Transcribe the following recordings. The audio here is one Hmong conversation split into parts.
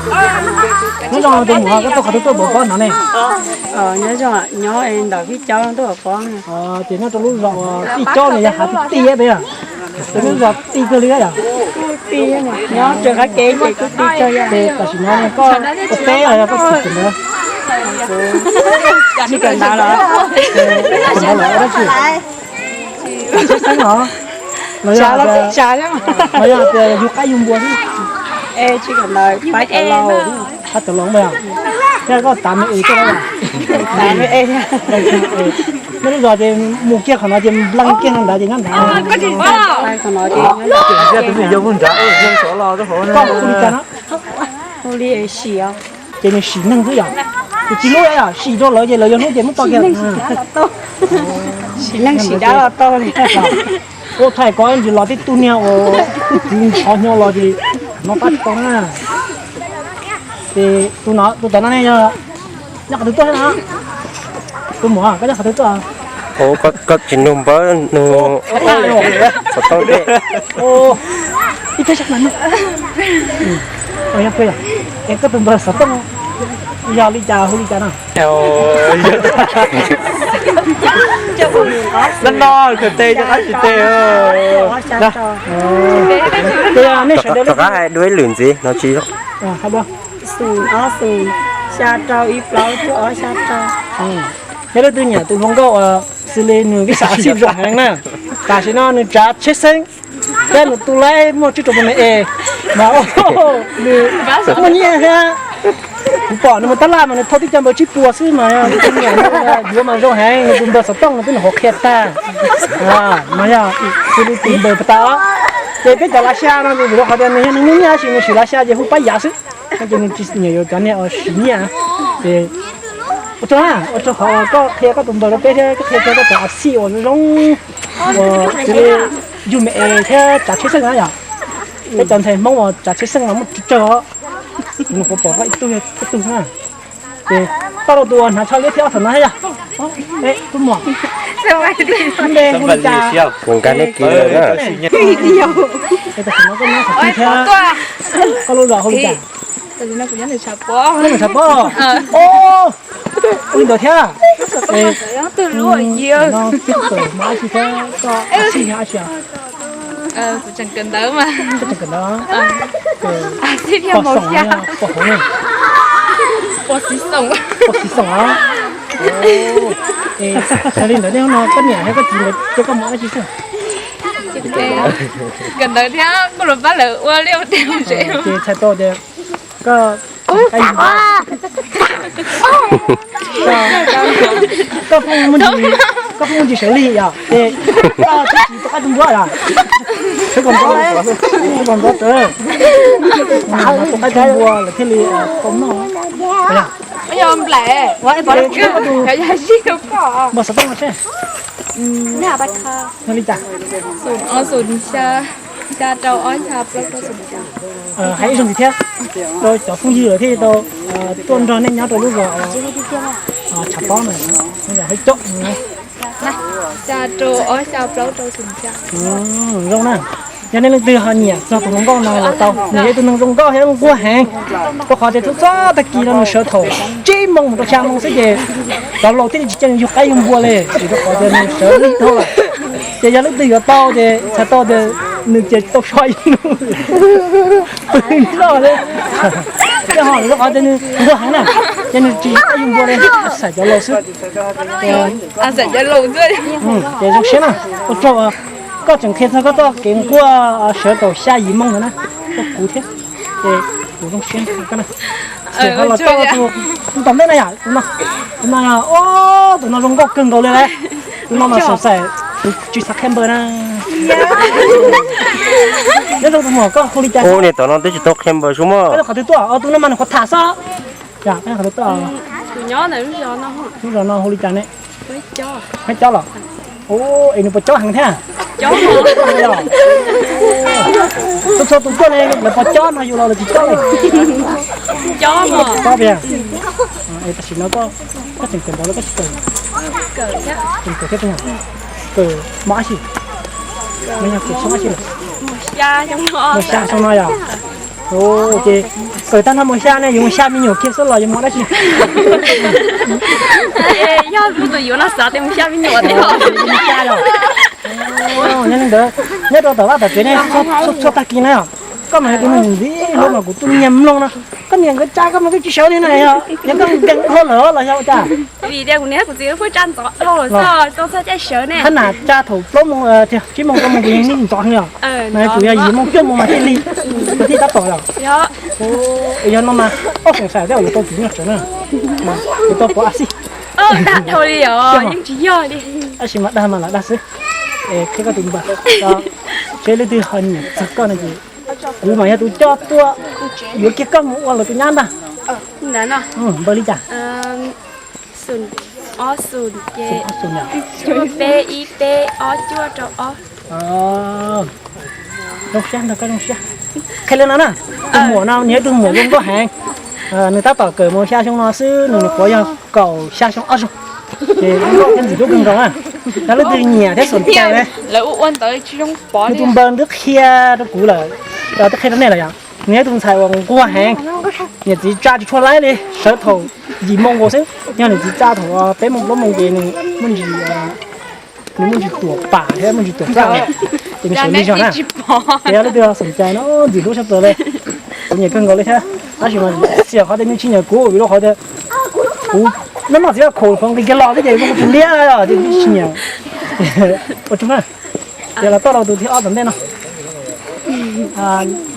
Nyob zoo tus muam, koj tuaj qhov twg tuaj pov pob no ne? Nyob zoo, nyob ntawm Vij Cob tuaj pov pob. Ces nyob rau lub zos Vij Cob no yog hav tij tij peb yog. Ces lub zos tij kawg li yog. Nyob rau qab kev ces kuj tij kawg yog. Ces tam sim no koj ua teb los yog koj txhim ntawd? Tsis kawm ntawv los? Kawm ntawv los ua dab tsi? Tsheb xeeb los? Los yog tias yug qaib yug npua xwb? Tsis kawm ntawv, pab cov laus. Pab cov laus mas. Thiab koj tav me es tuaj los? Nej lub zos ces mus kiag qhov no ces nplees kiag no ntawd ces nyob ntawd. Koj hu li cas no? Hu li Sim. Ces nws sim neeg xwb yom? Ces tsis hlub yom, sim rau lawv ces lawv yuav hlub ces muab tau kiag. Sim neeg sim dab los tau li. Ua thaij koj ntsis los tib tug niag uas txiv ntxhov hnyo los ces no pab tsis tau na. Ces tus no, tus tom no ne yog nyob qhov twg tuaj na? Tus muam, koj nyob qhov twg tuaj? Koj tsis nug npawb nug xov tooj tej. Ib teg no. Es koj tus npawg xov tooj yog li cas, hu li cas no? Rov qab hais dua ib lwm ntxiv no tsis. Xoom ob xoom xya rau ib plaub cuaj ob xya rau. Yog leej twg nyiam tus hluas nkauj uas xws li nws kev xav sib zoo heev na, tam sim no nws tsav tsheb xeeb thiab nws tu laib muaj tsib rau puas me es mas nws muaj nyiaj thiab. Kuv pom nws mus tab laj mas nws thauj tib co npaws tsib puas xwb mas leej twg nyiam yuav mas zoo heev, nws tus npawg xov tooj no twb nws qhuav qhia tag. Mas yog xws li tus npawg puas tas. Ces peb cov lav xya no ces vim rau qhov tias nws yog neeg muaj nyiaj tab sis nws sim lav xya ces hu Pab Yav xwb. Ces nws tsis nyiam yuav cov niag siv nyiaj. Ces ua tsaug na, ua tsaug qhov koj qhia koj tus npawg rau peb thiab koj qhia txog koj cov a xij uas zoo zoo uas xws li yug me es thiab tsav tsheb xeeb na yom. Peb cov ntxhais Hmoob uas tsav tsheb xeeb mas muaj tsawg os. Nws kuv pom koj ib tug ib tug xwb na. Ces tau rau tus uas hnav tsho liab thiab ob thaum no thiab yog. Tus muam, npe hu li cas? Kuv nkag nej kiv lawm na. Tam sim no koj nyob qhov twg thiab koj lub zos hu li cas? Koj nyob Tshav Pob. Ua li ntawd thiab. No twb kawm mos ab tsi thiab koj a xij yog dab tsi? Koj tseem kawm ntawv, pos xoom, pos hauv ne? Pos xiv xoom os. Yog li ntawd nej hnub no koj niam thiab koj txiv nkawd coj koj mus dab tsi xwb? Kawm ntawv thiab kuj los pab lawv ua liaj ua teb. Ces txhais tau tias koj, koj phooj ywg, koj phooj ywg sawv lig yom, ces koj twb tsis tus qaib tus npua yom. Sawv kom ntxov, sawv kom ntxov tawv, tus qaib tus npua lawm thiaj li tau noj. Npawg xov tooj no seb, yog li cas? Hais ib zaug ntxiv thiab rau cov phooj ywg lawm thiaj tau tuaj nrog nej nyob rau lub zos Tshav Pob no, Hawj Cob. Zoo na, yog nej leej twg ho nyiam txog tus hluas nkauj no los tau, nws yog ib tug neeg zoo nkauj thiab nquag heev, rau qhov tias txhua txhua tag kis no nws sawv thaum tsib moos mus rau xya moos xwb ces cov laus thiaj li tsis cia nws yug qaib yug npua li, vim rau qhov tias nws sawv lig dhau lawm. Ces yog leej twg yuav tau ces txhais tau tias nws ces tau so ib nus pw noj li. Thiab ho rau qhov tias nws nquag heev na, ces nws tsis yug qaib yug npua li, xaiv cov laus xwb. Ces zoo siab na, ua tsaug koj tseem qhia txog koj txoj kev nquag sawv thaum xya yim moos ntawd na, rau kuv thiab. Ces kuv zoo siab koj na. Ces ho los tau tus tom ntej na yom, tus no, tus no, tus no zoo nkauj kawg nkaus li lawm. Tus no mas xav xaim tus tsis xav qhia npawg na. Nyob zoo tus muam, koj hu li cas? Ub, niag tom no twb tsis tau qhia npawg sub mog. Qhov twg tuaj? Tus no mas nws qhuav tham xwb. Yog qhov twg tuaj? Lub zos no hu li cas ne? Hab Cob los? Ub, es nws puas cob heev thiab? Txhua txhua tus tuaj ne, lawv puas cob no, yus los lawv tsis cob li. Cob tiag. Es tam sim no koj tseem kawm ntawv los koj tsis kawm? Tseem kawm thiab tus no. Kawm mos ab tsi? Kawm xyoo ab tsi lawm? Mos xya xyoo no yog? Ces kawm tag no mus xya ne, yuav mus xya me nyuam kiag xwb los yuav mus dab tsi? Yog kuv tus yuav no xav tias mus xya me nyuam thiab. Yog li ntawd, nyob rau tom vaj tom tsev ne, txhua tag kis na, koj mas yog tus neeg ntxiv hlub mas kuv tuaj nyiag mloog no. Koj niam nkawd tsa koj mas koj tsis sawv li na, yog koj nkees dhau lawm los yog ua cas? Vim tias kuv niam kuv txiv pheej tsa ntxov dhau lawm xwb, tau txog caij sawv ne. Qhab nam tsa thaum plaub moos, tsib moos rau moos ces yeej ntxov heev os. Mas tsuas yog yim moos cuaj moos mas thiaj li, thiaj tab tom yom. Yog no mas ob feem xaim thiab yuav tau txiv nyuj sawv na, yuav tau pov a xij. Dag dhau li os, yeej tsis yog li. Tab sis mas dag mas lam dag xwb. Qhia koj tus npawb, seb leej twg ho nyiam txog koj no ces kuv mas yog tus coj tuaj yuav kiag koj mus ua lawv tus nyab ntag. Npawb li cas? Ob xoom ces cuaj peb ib peb ob cuaj rau ob. Zoo siab ntag, koj zoo siab. Qhia li no na, tus muam no nws yog tus muam zoo nkauj heev. Nws tab tom kawm mus xya xyoo no xwb, nws nyuam qhuav yog kaum xya xyoo ob zaug. Ces zoo nkauj thiab ntxim hlub kawg nkaus na. Yog leej twg nyiam thiab xoom cai ne, nws tus npawb twb qhia rau kuv lawm, twb qhia rau nej lawm yom. Nws yog tus ntxhais uas nquag heev, niam txiv tsa tsis tshua laib li, sawv thaum yim moo nkaus xwb. Yog niam txiv tsa thaum peb moo plaub moo ces nws muaj ntsis, nws muaj ntsis tuam pam thiab muaj ntsis tuam txaj, ces nws sawv lig zog na. Ces yog leej twg xoom cai no ntxim hlub tshaj plaws li. Kuv nyiam kawg nkaus li thiab, tab sis mas tsis yog qhov tias nws tsis nyiam kuv, vim rau qhov tias kuv noj noj txiv vaj khaum qhov nqis kiag los xwb ces kuv tsis liab, ces tsis nyiam. Ua tsaug na. Ces los toj rau tus thib ob tom ntej no.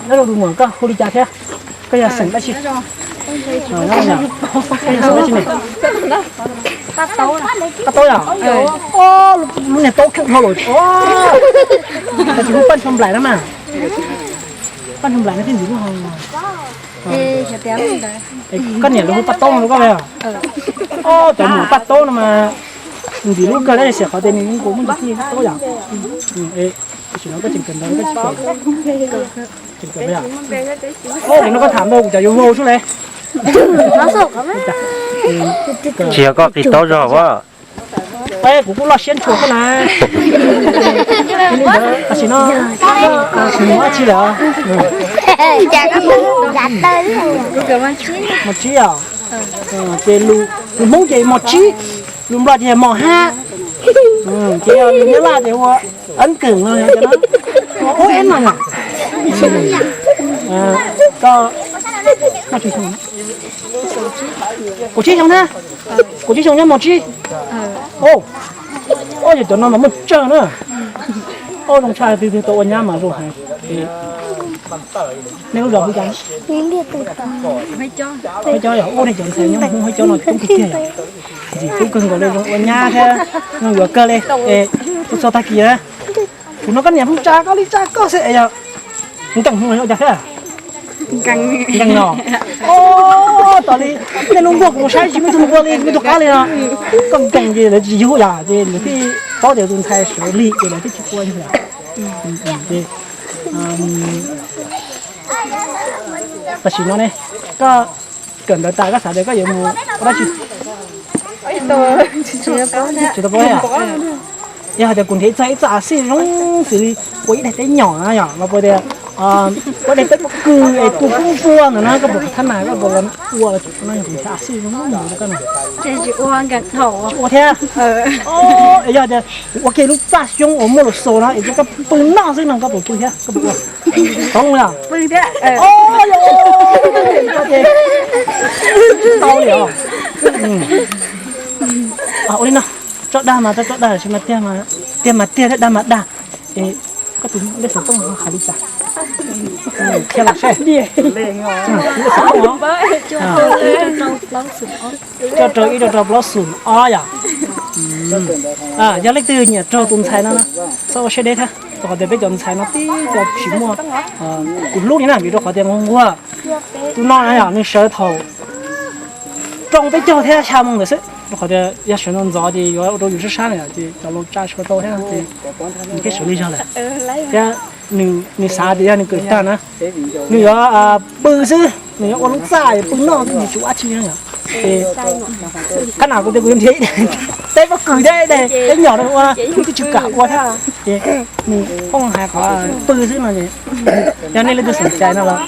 Nyob rau tus muam koj hu li cas thiab? Koj yog xeem dab tsi? Koj yog xeem dab tsi ne? Paj Taub yom? Lub niag taub kheej dhau lawm. Koj tsis hu Paj Ntsho Nplaim no mas. Paj Ntsho Nplaim no thiaj ntxim hlub. Koj niam lawv hu Paj Taub no rau koj li os? Cov muam Paj Taub no mas ntxim hlub kawg li, xyov qhov tias nws kuv muaj ntsis tij Paj Taub yom. Tam sim no koj tseem kawm ntawv, koj tsis kawm? Tseem kawm yom? Tam no koj tham ntau kuv cov yuav vau sub le. Tsis yog koj qis taub zog as. Kuv kuj loj siab ntshua koj na. Tam sim no kuv mus dab tsi lawm? Mos tsib os. Ces lus Hmoob ces mos tsib, lus Nplog ces mos hab, ces yog lus Nyab Laj ces ua ấn kỉnh no, ua ub eb no yom. Koj kaum tsib xyoo thiab? Kaum tsib xyoo nyob mos tsib. Ob, yog cov no mas muaj tsawg na. Ob, zoo tshaj, twg twg tau ua nyab mas zoo heev. Nej lub zos hu cas? Haib Cob yog ua nej cov ntxhais nyob Hmoob Haib Cob no coob kawg kiag yom. Ntxim hlub kawg nkaus li, zoo ua nyab thiab zoo yuav kawg li. Es txhua tag kis na, kuv no koj niam pheej tsa koj li tsa koj xwb es yog nkees ua cas thiab? Nkees no. Tos li nej lub nkuaj kuv mus saib tsis muaj ib tug nquag li, tsis muaj ib tug qab li no. Koj nkees ces lawv tsis yug yom, ces lawv thiaj paub tias tus ntxhais sawv lig ces lawv thiaj tsis ua yug yom. Tam sim no ne, koj kawm ntawv tas koj xav tias koj yuav mus ua dab tsi? Tsis tau paub. Yog hais tias kuv nrhiav ib txoj ib txoj a xij zoo xws li ua ib daim teb nyom na yom, los puas tias ua daim teb pob kws es tua pub npua ntawd na, koj puas thab nas, koj puas ua los? Kuv nrhiav a xij zoo ntawd rau koj na. Tsis ua thiab. Yog tias kuv ua kiag lub txaj xyoob uas muaj los xaus no es koj pw noj xwb no koj puas pw thiab, koj puas ua? Tau yom. Tau li os. Ua li no, tso dag mas tso dag, tiag mas tiag, dag mas dag. Koj tus npawb xov tooj hais li cas? Qhia los seb. Coj rau ib rau rau plaub xoom ob yom. Yog leej twg nyiam raug tus ntxhais no, txhob ua siab deb thiab, rau qhov tias peb cov ntxhais no tib co tsis muaj tus hlub li na, vim rau qhov tias nquag nquag. Tus no na yom, nws sawv thaum rau peb caug thiab xya moo ntawd xwb, rau qhov tias yog sawv ntxov ntxov ces yuav ua rau yus sab sab na yom, ces cov laus tsa tsis tau thiab ces nws thiaj sawv lig zog lawm. Thiab nws xav tias yog nws kawm tag na, nws yuav pw xwb, nws yuav ua lub txaj pw noj xwb, nws tsis ua dab tsi na yom. Ces qhab na kuv tias kuv yuav nrhiav ib daim Teb pob kws thiab, teb nyom rau ua, nws twb tsis kam ua thiab ces nws pheej hais qhov pw xwb no ces yog nej leej twg xom cai no los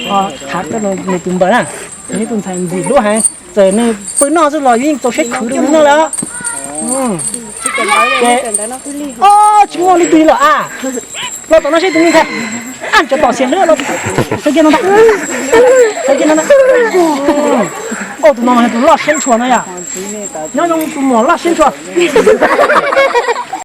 ho tham rau nws tus npawg na. Nws yog tus ntxhais ntxim hlub heev, txawm nws pw noj xwb los yeej txaus siab khwv rau nws noj lawm. Ces tsis muaj leej twg li lawm a. Los tom no seb tus me ntxhais, a, cov tom xiam hlwb los, sawv kiag no ntag, sawv kiag no ntag. Au, tus no mas yog tus loj siab ntshua no yom. Nyob zoo tus muam loj siab ntshua.